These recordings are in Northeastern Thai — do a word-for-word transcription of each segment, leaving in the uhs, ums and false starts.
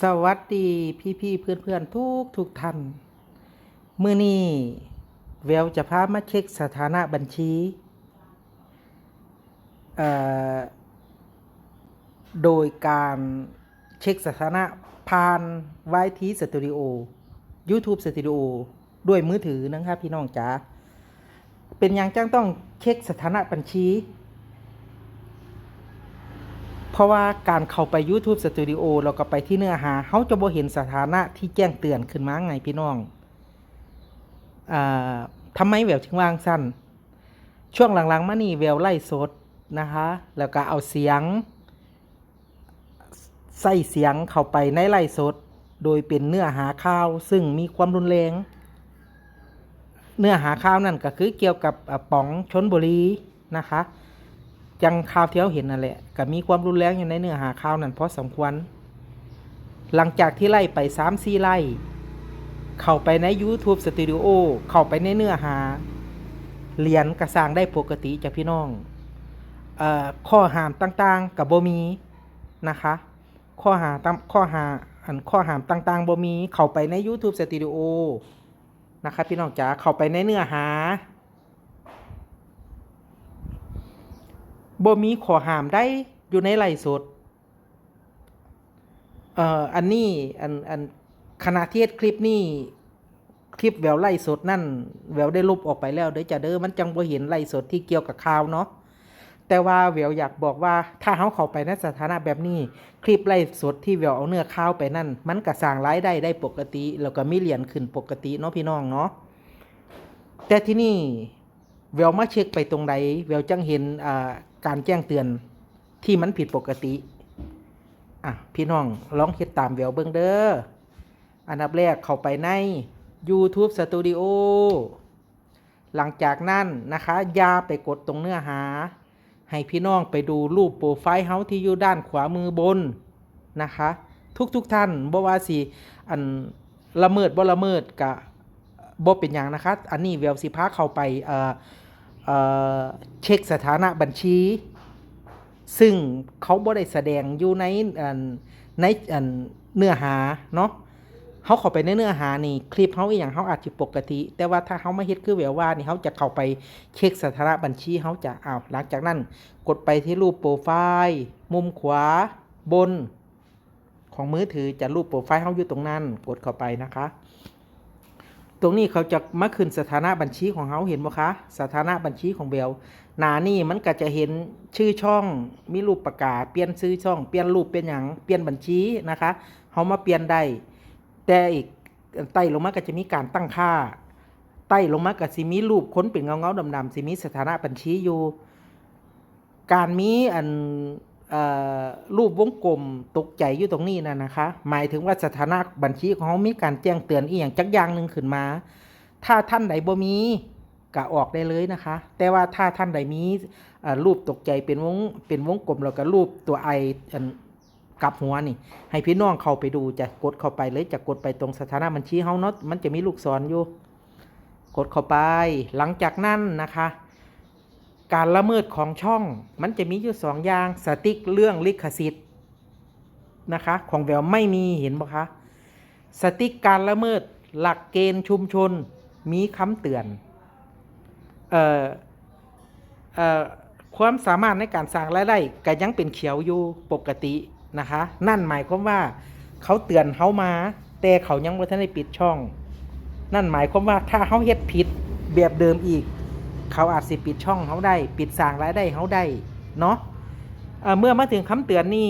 สวัสดีพี่ๆเพื่อนๆทุกทุกท่าน มื้อนี้แววจะพามาเช็คสถานะบัญชี เอ่อ โดยการเช็คสถานะผ่าน วายที Studio YouTube Studio ด้วยมือถือนะครับพี่น้องจ๋า เป็นหยังจั่งต้องเช็คสถานะบัญชี เพราะว่าการเข้าไป YouTube Studio แล้วก็ไปที่เนื้อหา เฮาจะบ่เห็นสถานะที่แจ้งเตือนขึ้นมาไงพี่น้อง อ่า ทำไมแววถึงวางสั้น ช่วงหลังๆมานี่แววไลฟ์สดนะคะ แล้วก็เอาเสียง ใส่เสียงเข้าไปในไลฟ์สด โดยเป็นเนื้อหาข่าวซึ่งมีความรุนแรง เนื้อหาข่าวนั่นก็คือเกี่ยวกับ อ่า ป๋องชลบุรีนะคะ จั่งข่าวที่เฮาเห็นนั่นแหละ ก็มีความรุนแรงอยู่ในเนื้อหาข่าวนั่นพอสมควร หลังจากที่ไลฟ์ไปสามสี่ไลฟ์ เข้าไปใน YouTube Studio เข้าไปในเนื้อหา เหรียญก็สร้างได้ปกติจ้ะพี่น้อง เอ่อ ข้อห้ามต่างๆก็บ่มีนะคะ ข้อหาตาม ข้อหา อันข้อห้ามต่างๆบ่มี เข้าไปใน YouTube Studio นะคะพี่น้องจ๋า เข้าไปในเนื้อหา บ่มีข้อห้ามใดอยู่ในไลฟ์สด เอ่อ อันนี้ อัน อัน ขณะที่เฮ็ดคลิปนี้ คลิปแววไลฟ์สดนั่น แววได้ลบออกไปแล้วเด้อจ้ะเด้อ มันจั่งบ่เห็นไลฟ์สดที่เกี่ยวกับข่าวเนาะ แต่ว่าแววอยากบอกว่า ถ้าเฮาเข้าไปในสถานะแบบนี้ คลิปไลฟ์สดที่แววเอาเนื้อข่าวไปนั่น มันก็สร้างรายได้ได้ปกติ แล้วก็มีเหรียญขึ้นปกติเนาะพี่น้องเนาะ แต่ที่นี่แววมาเช็คไปตรงใด แววจั่งเห็น อ่า การแจ้งเตือนที่มันผิดปกติ อ่ะ พี่น้องลองเฮ็ดตามแววเบิ่งเด้อ อันดับแรกเข้าไปใน YouTube Studio หลังจากนั้นนะคะ อย่าไปกดตรงเนื้อหา ให้พี่น้องไปดูรูปโปรไฟล์เฮาที่อยู่ด้านขวามือบนนะคะ ทุกๆท่าน บ่ว่าสิ อัน ละเมิดบ่ละเมิดก็บ่เป็นหยังนะคะ อันนี้แววสิพาเข้าไป เอ่อ เอ่อ เช็คสถานะบัญชี ซึ่งเขาบ่ได้แสดงอยู่ใน อัน ใน อัน เนื้อหาเนาะ เฮาเข้าไปในเนื้อหานี่ คลิปเฮาอีหยังเฮาอาจสิปกติ แต่ว่าถ้าเฮามาเฮ็ดคือแววว่านี่ เฮาจะเข้าไปเช็คสถานะบัญชี เฮาจะ อ้าว หลังจากนั้นกดไปที่รูปโปรไฟล์ มุมขวาบนของมือถือ จะรูปโปรไฟล์เฮาอยู่ตรงนั้น กดเข้าไปนะคะ ตรงนี้เขาจะมาขึ้นสถานะบัญชีของเฮา เห็นบ่คะ สถานะบัญชีของแวว หน้านี่มันก็จะเห็นชื่อช่อง มีรูปปากกา เปลี่ยนชื่อช่อง เปลี่ยนรูป เปลี่ยนหยัง เปลี่ยนบัญชีนะคะ เฮามาเปลี่ยนได้ แต่อีกใต้ลงมาก็จะมีการตั้งค่า ใต้ลงมาก็สิมีรูปคนเป็นเงาๆดำๆ สิมีสถานะบัญชีอยู่ การมีอัน เอ่อ รูปวงกลมตกใจอยู่ตรงนี้นั่นนะคะ หมายถึงว่าสถานะบัญชีของเฮามีการแจ้งเตือนอีหยังจักอย่างหนึ่งขึ้นมา ถ้าท่านใดบ่มีก็ออกได้เลยนะคะ แต่ว่าถ้าท่านใดมี เอ่อ รูปตกใจเป็นวง เป็นวงกลม แล้วก็รูปตัวไอ อัน กลับหัวนี่ ให้พี่น้องเข้าไปดู จะกดเข้าไปเลย จะกดไปตรงสถานะบัญชีเฮาเนาะ มันจะมีลูกศรอยู่ กดเข้าไป หลังจากนั้นนะคะ การละเมิดของช่องมันจะมีอยู่สองอย่าง สติ๊กเรื่องลิขสิทธิ์นะคะ ของแววไม่มี เห็นบ่คะ สติ๊กการละเมิดหลักเกณฑ์ชุมชน มีคำเตือน เอ่อ เอ่อ ความสามารถในการสร้างรายได้ก็ยังเป็นเขียวอยู่ปกตินะคะ นั่นหมายความว่าเขาเตือนเฮามา แต่เขายังบ่ทันได้ปิดช่อง นั่นหมายความว่าถ้าเฮาเฮ็ดผิดแบบเดิมอีก เขาอาจสิปิดช่องเฮาได้ ปิดสร้างรายได้เฮาได้เนาะ เอ่อ เมื่อมาถึงคำเตือนนี่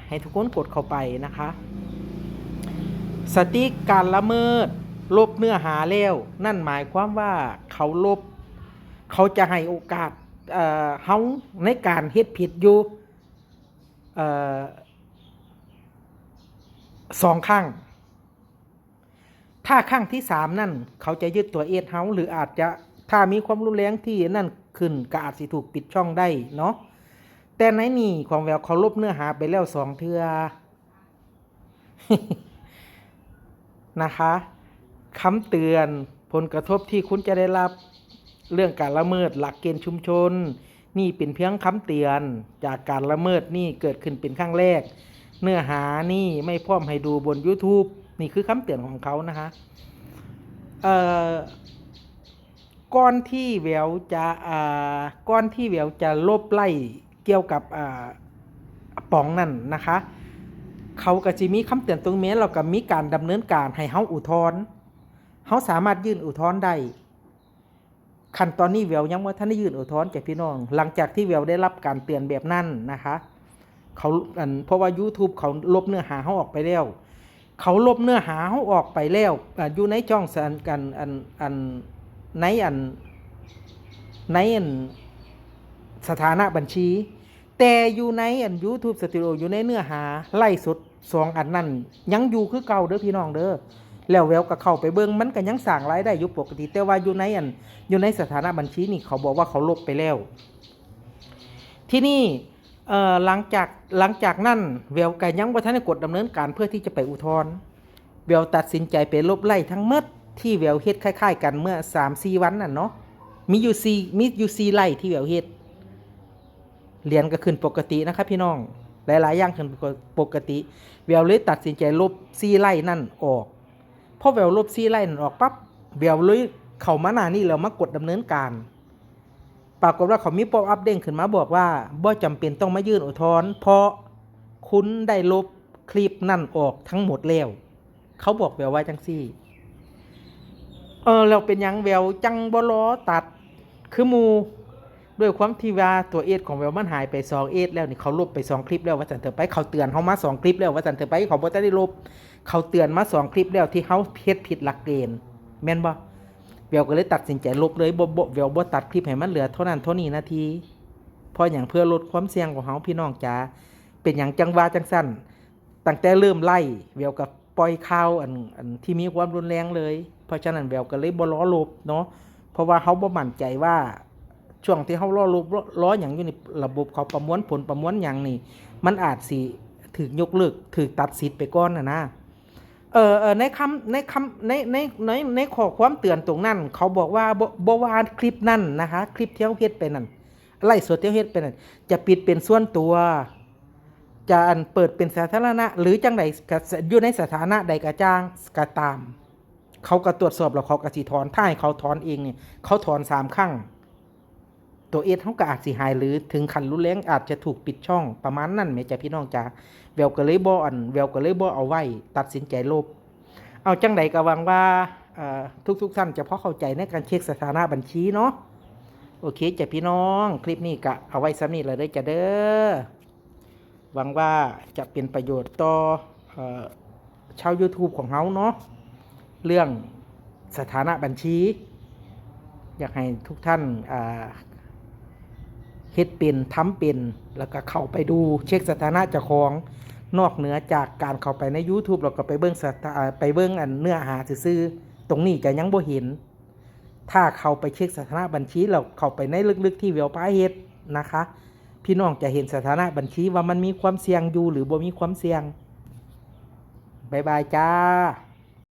ให้ทุกคนกดเข้าไปนะคะ สติ๊กการละเมิด ลบเนื้อหาแล้ว นั่นหมายความว่าเขาลบ เขาจะให้โอกาส เอ่อ เฮาในการเฮ็ดผิดอยู่ เอ่อ สองครั้ง ถ้าครั้งที่สามนั่น เขาจะยึดตัวเอสเฮา หรืออาจจะ ถ้ามีความรุนแรงที่นั่นขึ้น ก็อาจสิถูกปิดช่องได้เนาะ แต่ในนี่ของแววเขาลบเนื้อหาไปแล้วสองเทื่อ นะคะ คำเตือน ผลกระทบที่คุณจะได้รับ เรื่องการละเมิดหลักเกณฑ์ชุมชน นี่เป็นเพียงคำเตือน จากการละเมิดนี่เกิดขึ้นเป็นครั้งแรก เนื้อหานี่ไม่พร้อมให้ดูบน YouTube นี่คือคำเตือนของเขานะคะ เอ่อ ก่อนที่แววจะอ่าก่อนที่แววจะลบไล่เกี่ยวกับอ่าป๋องนั่นนะคะ เขาก็จะมีคำเตือนตรงนี้แล้วก็มีการดำเนินการให้เฮาอุทธรณ์เฮาสามารถยื่นอุทธรณ์ได้ ขั้นตอนนี้แววยังว่าท่านได้ยื่นอุทธรณ์แก่พี่น้อง หลังจากที่แววได้รับการเตือนแบบนั้นนะคะ เขาอันเพราะว่า YouTube เขาลบเนื้อหาเขาออกไปแล้ว เขาลบเนื้อหาเขาออกไปแล้วอ่ะอยู่ในช่องสันกันอันอันในอันในอันสถานะบัญชี แต่อยู่ในอัน YouTube Studio อยู่ในเนื้อหาไลฟ์สดสองอันนั้นยังอยู่คือเก่าเด้อพี่น้องเด้อ แล้วแววก็เข้าไปเบิ่งมันก็ยังสร้างรายได้อยู่ปกติ แต่ว่าอยู่ในอันอยู่ในสถานะบัญชีนี่เขาบอกว่าเขาลบไปแล้ว ที่นี่เอ่อหลังจากหลังจากนั้นแววก็ยังบ่ทันได้กดดำเนินการเพื่อที่จะไปอุทธรณ์แววตัดสินใจไปลบไล่ทั้งหมดที่แววเฮ็ดคล้ายๆกันเมื่อสามสี่วันนั่นเนาะมีอยู่สี่มีอยู่สี่ไล่ที่แววเฮ็ดเหรียญก็ขึ้นปกตินะครับพี่น้องหลายๆอย่างขึ้นปกติแววเลยตัดสินใจลบสี่ไล่นั่นออกพอแววลบสี่ไล่นั่นออกปั๊บแววเลยเข้ามาหน้านี้แล้วมากดดำเนินการ ปรากฏว่าเขามีป๊อปอัพเด้งขึ้นมาบอกว่าบ่จำเป็นต้องมายื่นอุทธรณ์เพราะคุณได้ลบคลิปนั่นออกทั้งหมดแล้ว เขาบอกแววว่าจังซี่ เออแล้วเป็นหยังแววจังบ่รอตัดคือหมู่ด้วยความที่ว่าตัวเอสของแววมันหายไปสองเอสแล้วนี่เขาลบไปสองคลิปแล้วว่าซั่นเถอะไปเขาเตือนเฮามาสองคลิปแล้วว่าซั่นเถอะไปเขาบ่ทันได้ลบเขาเตือนมาสองคลิปแล้วที่เฮาเฮ็ดผิดหลักเกณฑ์แม่นบ่ แววก็เลยตัดสินใจลบเลยบ่บ่แววบ่ตัดคลิปให้มันเหลือเท่านั้นเท่านี้นาที เพราะหยังเพื่อลดความเสี่ยงของเฮาพี่น้องจ๋าเป็นหยังจังว่าจังซั่นตั้งแต่เริ่มไล่แววก็ปล่อยข่าวอันอันที่มีความรุนแรงเลย เพราะฉะนั้นแววก็เลยบ่รอลบเนาะเพราะว่าเฮาบ่มั่นใจว่า ช่วงที่เฮารอลบรอหยังอยู่นี่ระบบเขาประมวลผลประมวลหยังนี่ มันอาจสิถูกยกเลิกถูกตัดสิทธิ์ไปก่อนน่ะนะ เออเออในคำในคำในในในในข้อความเตือนตรงนั้น เขาบอกว่าบ่บ่ว่าคลิปนั่นนะคะคลิปที่เฮาเฮ็ดไปนั่นไลฟ์สดที่เฮาเฮ็ดไปนั่นจะปิดเป็นส่วนตัว จะอันเปิดเป็นสาธารณะ หรือจังใดก็อยู่ในสถานะใดก็จ้างก็ตาม เขาก็ตรวจสอบแล้วเขาก็สิถอนถ้าให้เขาถอนเองเนี่ยเขาถอนสามครั้ง ตัวเอสเขาก็อาจสิหายหรือถึงขั้นรุนแรงอาจจะถูกปิดช่องประมาณนั้นแหมจ้ะพี่น้องจ๋าแววก็เลยบ่อันแววก็เลยบ่เอาไว้ตัดสินใจลบ เอาจังใดก็หวังว่าเอ่อทุกๆท่านจะพอเข้าใจในการเช็คสถานะบัญชีเนาะโอเคจ้ะพี่น้องคลิปนี้ก็เอาไว้ส่ำนี้ละเด้อจ้ะเด้อหวังว่าจะเป็นประโยชน์ต่อเอ่อชาว YouTube ของเฮาเนาะเรื่องสถานะบัญชี อยากให้ทุกท่านอ่าเฮ็ดเป็นทำเป็นแล้วก็เข้าไปดูเช็คสถานะเจ้าของนอกเหนือจากการเข้าไปใน YouTube แล้วก็ไปเบิ่งสถาอ่าไปเบิ่งอันเนื้อหาซื่อๆตรงนี้จะยังบ่เห็น ถ้าเข้าไปเช็คสถานะบัญชีแล้วเข้าไปในลึกๆที่แววพาเฮ็ดนะคะพี่น้องจะเห็นสถานะบัญชีว่ามันมีความเสี่ยงอยู่หรือบ่มีความเสี่ยงบ๊ายบายจ้า